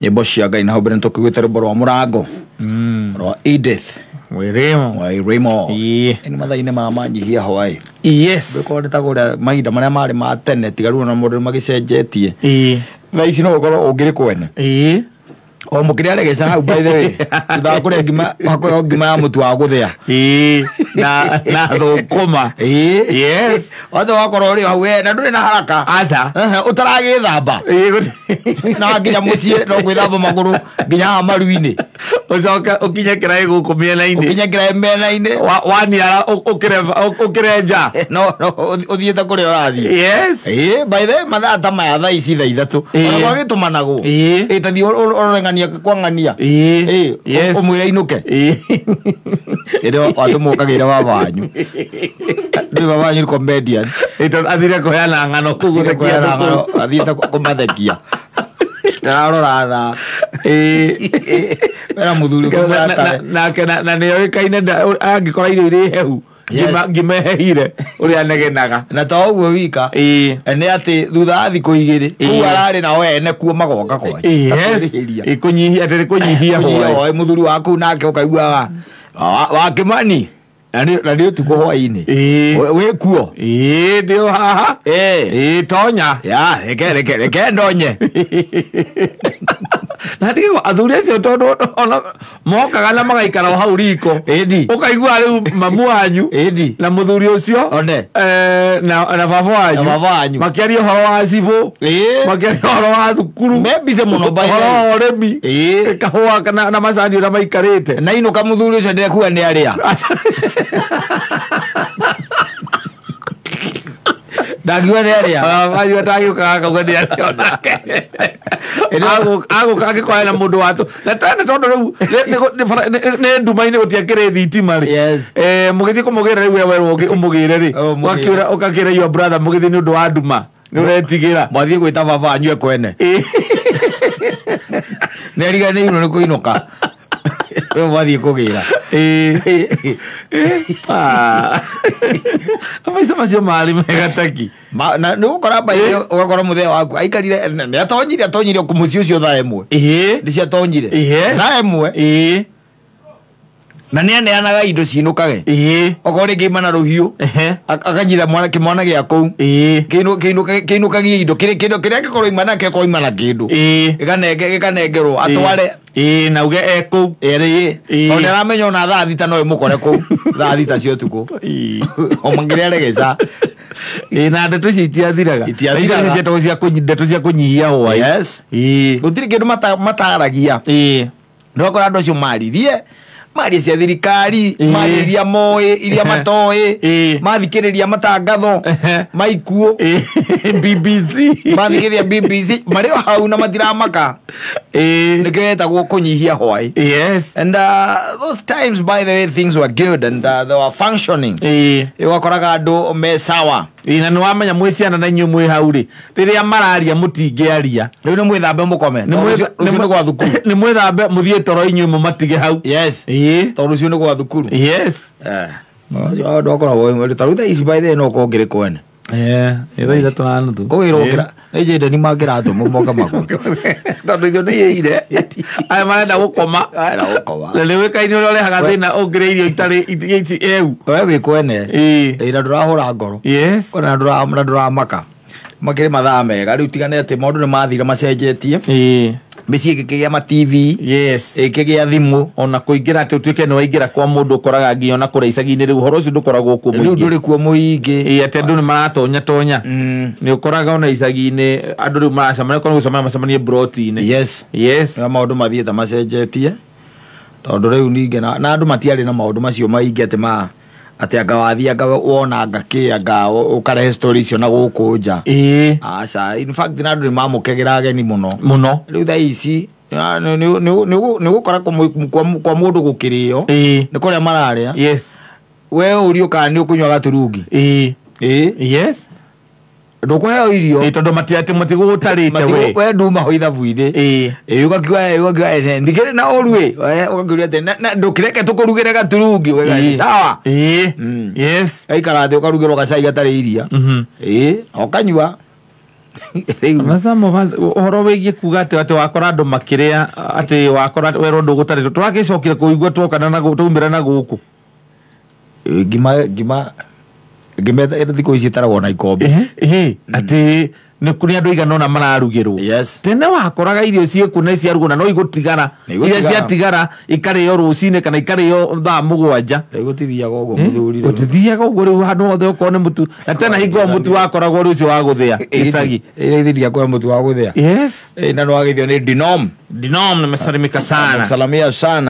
Nyĩmbo cia Ngai na hau mbere nĩtũkĩguĩte rwĩmbo rwa mũrango rwa Edith Wĩrĩmo. Wairimo. Ĩĩ. Nĩ mathaa-inĩ ma manyihia hwaĩ. Yes. Ndũkorwo nĩ ta kũrĩa mahinda marĩa marĩ ma tene tiga rĩu ona mũndũ nĩmagĩcenjetie. Ĩĩ. Thaa ici no ũkorwo ũngĩrĩ kwene. Ĩĩ. O mũkĩrĩa aregeca hau by the way. Thutha wa kũrĩa ngima wakũrĩa ngima ya mũtu wa gũthĩa. Ĩĩ. Na thũkũma. Ĩĩ. Yes. Wacha wakorwo ũrĩ o hau we na ndũrĩ na haraka. Aca. Ehe, ũtaragĩthamba. Ĩĩ. Na nginya mũciĩ no gwĩthamba magũrũ nginya haha maru-inĩ. Ũcoke ũkinye kĩraĩ gũkũ mĩena-inĩ. Ũkinye kĩraĩ mĩena-inĩ. Waniara ũkĩrenja. No no ũthiĩte kũrĩa ũrathiĩ. Yes. Ĩĩ, by the way mathaa ta maya thaa ici thaa ithatũ. Ĩĩ. Ona gwagĩtũmanagwo. Ĩĩ. Ĩĩ, ta thiĩ ũrore ng'ania kwa ng'ania. Ĩĩ. Ĩĩ, Yes. ũmwĩre ainũke. Ĩĩ. Ĩrĩa watũmũkagĩra baba wanyu. Ndũĩ baba wanyu nĩ comedian. Ĩĩ, tondũ athire kũheana ng'ano kũu gũthekia andũ kũu. Athiĩte kũmathekia. Ndararora thaa. Ĩĩ. Wena mũthuri ũkũmũratare. Nake na nĩoĩkaine angĩkora irio irĩ hehu Yes. ngima ĩhehire ũrĩa anegenaga. Na to ũguo wika Ĩĩ. nĩ atĩ thutha wa thikũ igĩrĩ kũu Ĩĩ. ararĩ nao ene kuo magoka kwanyu. Yes. Takũrĩhĩria. Ĩĩ, kũnyihia atĩ nĩ kũnyihia Kũnyihia hwaĩ. hwaĩ mũthuri waku nake ũkaiguaga wa Kĩmani na nĩ ũtukũ hwaĩ-inĩ. Ĩĩ. Wĩ kuo. Ĩĩ, ndĩ o haha. Ĩĩ. Ĩĩ, tonya. Ya, reke reke reke ndonye. Na ndigwo athuri acio tondũ ona mokaga na magaikara o hau riko. Ĩni. Ũkaigua rĩu mamu wanyu Ĩni. na mũthuri ũcio One. na baba wanyu. Na baba wanyu. Makĩaria ũhoro wa cibũ. Ĩĩ. Makĩaria ũhoro wa thukuru. Me busy mũno by the Ũhoro way. wa ũrĩmi. Ĩĩ. Kahũa na macani ũrĩa maikarĩte. Na inũka mũthuri ũcio ndekuga nĩ arĩa. Ndakiuga nĩ arĩa. Wanyu atagĩũkaga akauga nĩ arĩa onake. Agũka angĩkorwo na mũndũ watũ. Na tene tondũ rĩu nĩ nduma-inĩ gũtiakĩrĩ thitima rĩ. Yes. Mũgĩthiĩ kũmũgĩra rĩu we werwo ũmũgĩre rĩ. Oh, mũgĩre. Ũgakĩra your brother mũgĩthiĩ nĩ ũndũ wa nduma. Nĩ ũretigĩra. Mwathiĩ gwĩta baba wanyu ekwene. Ĩĩ. Nĩ ariganĩirwo nĩ kũinũka. We mwathiĩ kũgĩra. Ĩĩ. Ah. Maica macio marĩ mega taki. Na nĩ ũgũkora mbaĩ ũgakora mũthee waku aikarire nĩ atonyire atonyire mũciĩ ũcio thaa ĩmwe. Ĩĩ. Nĩ ciatonyire. Ĩĩ. Thaa ĩmwe. Ĩĩ. Na nĩ aneanaga indo cinũkage. Ĩĩ. Okorwo rĩngĩ aima na rũhiũ. Ehe. Akanyita mwana kĩmwana gĩa kũu. Ĩĩ. Kĩinũkagia indo kĩrĩa kĩndũ kĩrĩa angĩkorwo aima nakĩo akorwo aima na kĩndũ. Ĩĩ. Gĩkanengerwo atware. Ĩĩ, na uge e kũu. Ĩrĩ. Ĩĩ. Tondũ nĩaramenya ona thaa thita no ĩmũkore kũu. Thaa thita cia ũtukũ. Ĩĩ. O makĩrĩa aregeca. Ĩĩ, na ndeto icio itiathiraga. Itiathiraga. Icio cietagwo cia ndeto cia kũnyihia hwaĩ. Yes. Ĩĩ. Gũtirĩ kĩndũ mataragia. Ĩĩ. Nĩ ũgakora andũ acio maririe marie cia thirikari, Ĩĩ. marie iria moĩ, iria matoĩ, Ĩĩ. mathikĩrĩria matangatho Ehe. ma ikuũ, Ĩĩ. BBC. mathikĩrĩria BBC, marĩ o hau na matiramaka. Ĩĩ. Nĩkĩo yetagwo kũnyihia hwaĩ. Yes. And those times, by the way, things were good and they were functioning. Ĩĩ. Ũgakoraga andũ me sawa. Ĩĩ, na nĩ wamenya mwĩ ciana na inyuĩ mwĩ hau rĩ, rĩrĩa mararia mũtingĩaria. Rĩu nĩ mwĩthambe mũkome. Tondũ rũciũ nĩ gwa thukuru. Nĩ mwĩthambe mũthiĩ toro inyuĩ mũmatige hau. Yes. Ĩĩ. Tondũ rũciũ nĩ gwa thukuru. Yes. Ũcio andũ akoragwo wĩ ta rĩu thaa ici by the way no ũkorwo ngĩrĩ kwene. Ĩĩ, thaa ithatũ na nuthu. Kũgĩrwo kĩra nĩ njĩndĩ nĩ mangĩratũmwo moka magũrũ. Tondũ irio nĩ ihĩire. Aya marenda gũkoma. Marenda gũkoma. Na nĩ ũĩkaine ũrĩa ũrehaga thĩna ũngĩrĩa irio itarĩ ici eu. We wĩ kwene. Ĩĩ. Ĩĩ, na ndũrahũra ngoro. Yes. Na ndũramaka. Makĩrĩ mathaa mega rĩu tigane atĩ maũndũ nĩ mathire macenjetie. Ĩĩ. Mĩciĩ ĩkĩgĩa ma TV. Yes. Ĩkĩgĩa thimũ. Ona kũingĩra atĩ ũtuĩke nĩ waingĩra kwa mũndũ ũkoraga nginya ona kũrĩa icagi-inĩ rĩu ũhoro ũcio ndũkoragwo kuo Rĩu mũingĩ. ndũrĩ kuo mũingĩ. Ĩĩ, atĩ andũ nĩ maratonya tonya. Nĩ ũkoraga ona icagi-inĩ andũ rĩu maracemania korwo gũcemania macemanie broti-inĩ. Yes. Yes. Na maũndũ mathiĩte macenjetie. Tondũ rĩu ningĩ na andũ matiarĩ na maũndũ macio maingĩ atĩ ma atĩ anga wathiĩ anga wona anga kĩ anga ũkarehe story icio na gũkũ nja. Ĩĩ. Aca, in fact na andũ nĩ mamũkagĩra ageni mũno. Mũno. Rĩu thaa ici nĩ ũgũkora kwa mũndũ gũkĩrĩo. Ĩĩ. Nĩ kũrĩa mararĩa. Yes. We ũrio kana nĩ ũkũnyua gaturungi. Ĩĩ. Ĩĩ. Yes. Ndũkũheo irio. Ĩĩ, tondũ atĩ matigũgũtarĩte we. We nduma ho ithabu-inĩ. Ĩĩ. Ĩĩ, ũgakiuga, ndikĩrĩ na ũru ĩ. Ũgakĩũria atĩ, na ndũkĩreke tũkũrugĩre gaturungi. Ĩĩ. Sawa. Ĩĩ. Yes. Gaikara thĩ ũkarugĩrwo gacai gatarĩ iria. Ĩĩ, ũkanyua. Rĩu Na some of us, ũhoro wĩgiĩ kuga atĩ wakora andũ makĩrĩa, atĩ wakora werwo ndũgũtarĩtwo, twagĩcokire kũigua twokana na twaumĩra na gũkũ. Ngima thikũ ici ĩtaragwo na ikombe. Ĩhĩ, atĩ nĩ kũrĩ andũ aigana ũna mararugĩrwo. Tene wakoraga irio ciĩkuo na ciarugwo na no igũtigara. Nĩ igũtigara. Iria ciatigara ikarĩo rũcinĩ kana ikarĩo thaa 7. Rĩu gũtithiaga ũguo, mũthuri, rĩu. Gũtithiaga ũguo rĩu, handũ hothe okorwo nĩ mũtu, na tena hingo ĩyo mũtu wakoragwo ũrĩ ũcio wa gũthĩa gĩcagi. Ĩrĩa ithiria kwa mũtu wa gũthĩa. Yes. Na nĩwagĩthio nĩ Dinom. Dinom, nimesalimika sana. Salamia sana.